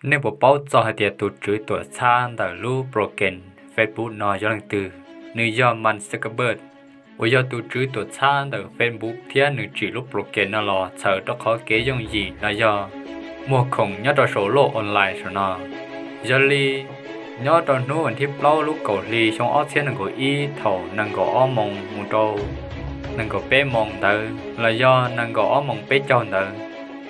Nej puas paub txog hais tias tus tswv tuam txhab ntawm lub program Facebook no yog leej twg? Nws yog Mark Zuckerberg, uas yog tus tswv tuam txhab ntawm Facebook thiab nws tsim lub program no los txhawm rau qhov kev yooj yim los yog muag khoom nyob rau saum lub online saum no. Yog li, nyob rau hnub vas thib plaub lub kaum hli xyoo ob txhiab nees nkaum ib thaum nees nkaum ob moos mus rau nees nkaum peb moos ntawd los yog nees nkaum ob moos peb caug ntawd,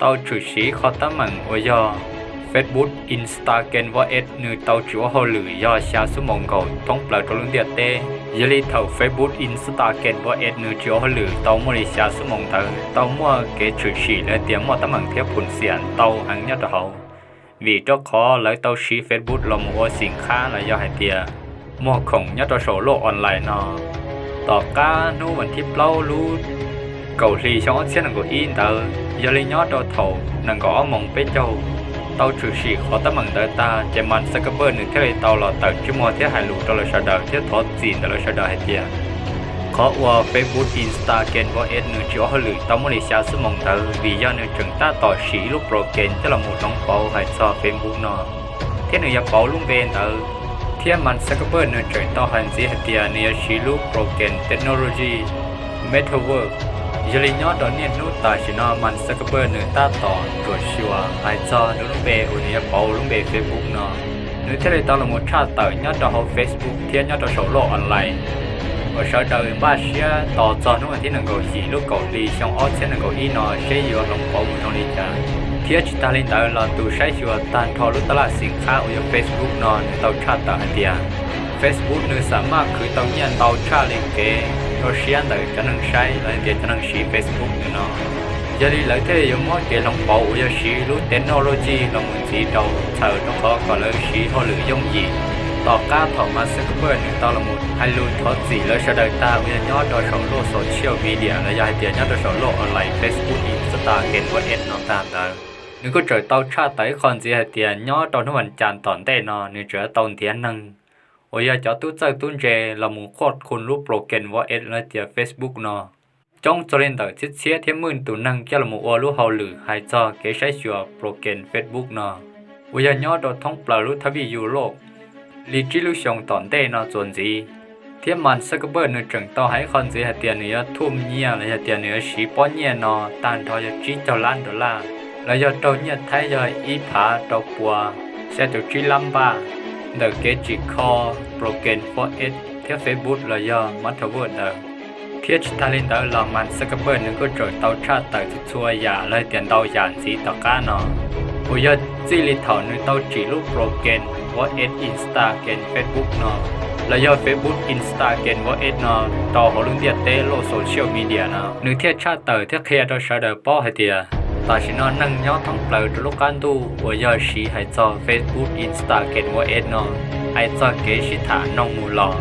tau tshwm sim qhov teeb meem uas yog Facebook Instagram WhatsApp nws tau tsis ua hauj lwm yog xya xuab moos nkaus thoob plaws rau lub ntiaj teb. Yog li thaum Facebook Instagram WhatsApp nws tsis ua hauj lwm tau muaj li xya xuab moos ntawd tau muaj kev tshwm sim los tias muaj teeb meem thiab phum xiam ntau heev nyob rau hauv, vim rau qhov lawv tau siv Facebook los mus ua xim qhab los yog hais tias muag khoom nyob rau saum lub online no. Tom qab hnub vas thib plaub lub kaum hli xyoo ob txhiab nees nkaum ib ntawd, yog li nyob rau thaum nees nkaum ob moos peb caug, tau tshwm sim qhov teeb meem ntawd tag ces Mark Zuckerberg nws thiaj li tau los tawm ntsej muag thiab hais lus rau lawv sawv daws thiab thov txim ntawm lawv sawv daws hais tias qhov uas Facebook Instagram WhatsApp nws tsis ua hauj lwm tau muaj li xya xuab moos ntawd vim yog nws tseem tab tom siv ib lub program coj los mus hloov pauv hais txog Facebook no thiab nws yuav pauv lub npe ntawd. Thiab Mark Zuckerberg nws tseem tau hais ntxiv hais tias nws yuav siv lub program technology Metaverse. Yog li nyob rau niaj hnub tam sim no Mark Zuckerberg nws tab tom ntsuam xyuas hais txog nws lub npe uas nws yuav pauv lub npe Facebook no, nws thiaj li tau los mus tshaj tawm nyob rau hauv Facebook thiab nyob rau saum lub online uas sawv daws npaj siab tos txog hnub vas thib nees nkaum yim lub kaum hli xyoo ob txhiab nees nkaum ib no seb yuav hloov pauv mus zoo li cas. Thiab tsis tag li ntawd los tus saib xyuas tag nrho lub tab laj xim qhab uas yog Facebook no nws tau tshaj tawm hais tias Facebook nws xam maj khwv tau nyiaj ntau tshaj li kev rau siab ntawm cov neeg saib los yog tias cov neeg siv Facebook nws no. Yog li lawv thiaj li yuav muab kev hloov pauv uas yog siv lub technology los mus ntxiv rau txhawm rau qhov kom lawv siv hauj lwm yooj yim. Tom qab thaum Mark Zuckerberg nws tau los mus hais lus thov txim lawv sawv daws tag uas yog nyob rau saum lub social media los yog hais tias nyob rau saum lub online Facebook, Instagram, WhatsApp no tag ntawd, nws kuj tseem tau tshaj tawm ib qho ntxiv hais tias nyob rau hnub vas cas tom ntej no nws tseem tau ntiav neeg uas yog cov tub txawj tub ntse los mus quaj khu lub program WhatsApp los tias Facebook no coob txog li ntawm txhiab txhiab thiab mwj tus neeg coj los mus ua lub hauj lwm hais txog kev saib xyuas program Facebook no uas yog nyob rau thoob plaws lub thab vij Europe li tsib lub xyoos tom ntej no txuas ntxiv. Thiab Mark Zuckerberg nws tseem tau hais ib qho ntxiv hais tias nws yuav thuj nyiaj los yog tias nws yuav siv pob nyiaj no tag nrho yog tsib caug lab dollar los yog raug nyiaj Thaib yog ib phav rau pua xya caum tsib lab npaj ntawm kev tsim kho program WhatsApp thiab Facebook los yog Metaverse ntawd. Thiab tsis tag li ntawd los Mark Zuckerberg nws kuj tseem tau tshaj tawm txhua txhua yam los tias ntau yam ntxiv tom qab no uas yog txij li thaum nws tau tsim lub program WhatsApp, Instagram, Facebook no los yog Facebook, Instagram, WhatsApp no rau hauv lub ntiaj teb lub social media no nws thiaj tshaj tawm thiab qhia rau sawv daws paub hais tias tam sim no neeg nyob thoob plaws rau lub qab ntuj uas yog siv hais txog Facebook, Instagram, WhatsApp no hais txog kev sib tham noog mus los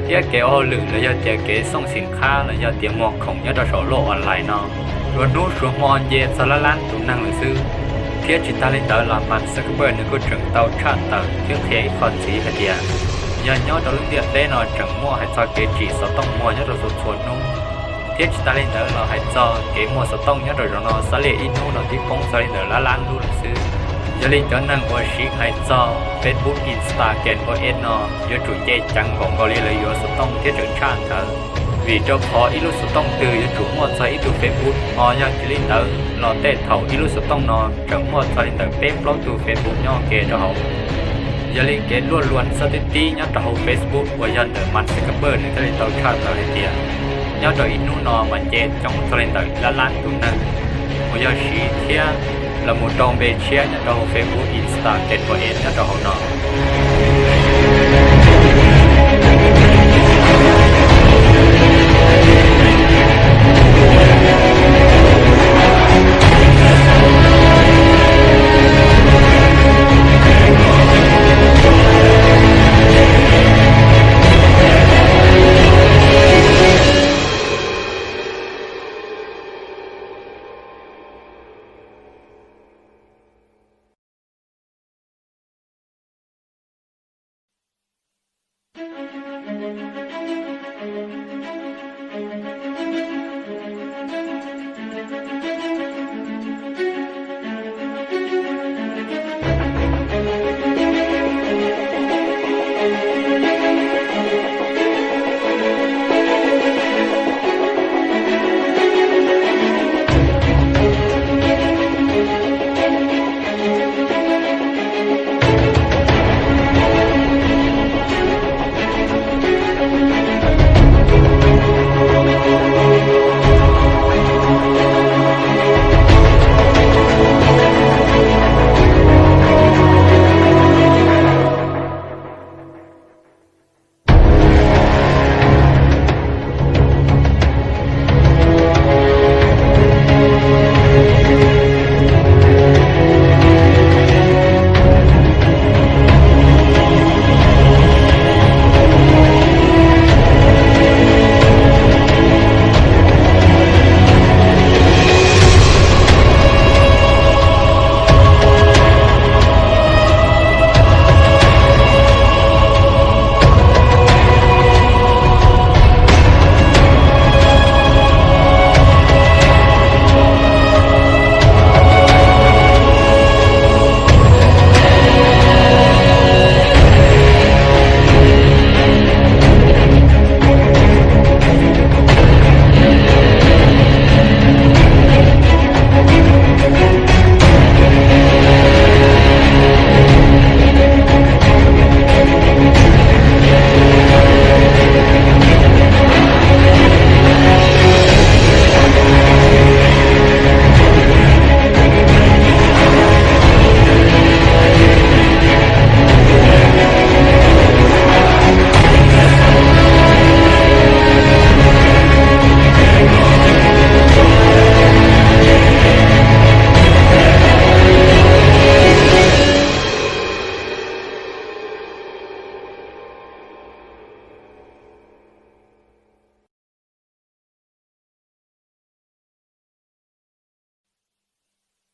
thiab kev ua hauj lwm los yog tias kev xooj xim qhab los yog tias muag khoom nyob rau saum lub online no suav hnub suav hmo nce txog lab lab tus neeg lawm xwb. Thiab tsis tag li ntawd los Mark Zuckerberg nws kuj tseem tau tshaj tawm thiab qhia ib qho ntxiv hais tias yog nyob rau lub ntiaj teb no tseem muaj hais txog kev tsim xov tooj muag nyob rau txhua txhua hnub. Thiab tsis tag li ntawd los hais txog kev muag xov tooj nyob rau zaum no xab liaj ib hnub no twb poob txog li ntawm lab lab lub lawm xwb. Yog li cov neeg uas siv hais txog Facebook, Instagram, WhatsApp no yuav tsum nce ceev npaum nkaus li lawv yuav xov tooj thiab tseem tshaj ntawd, vim rau qhov ib lub xov tooj twg yuav tsum muaj txog ib tug Facebook, ho yog tsis li ntawd los tej thaum ib lub xov tooj no tseem muaj txog li ntawm peb plaub tug Facebook nyob ua ke rau hauv. Yog li kev luaj luas txog tib tib nyob rau hauv Facebook uas yog ntawm Mark Zuckerberg nws thiaj li tau tshaj tawm hais tias nyob rau ib hnub no mas nce coob txog li ntawm lab lab tus neeg uas yog siv thiab los mus rau npe tshiab nyob rau hauv Facebook, Instagram, WhatsApp nyob rau hauv no.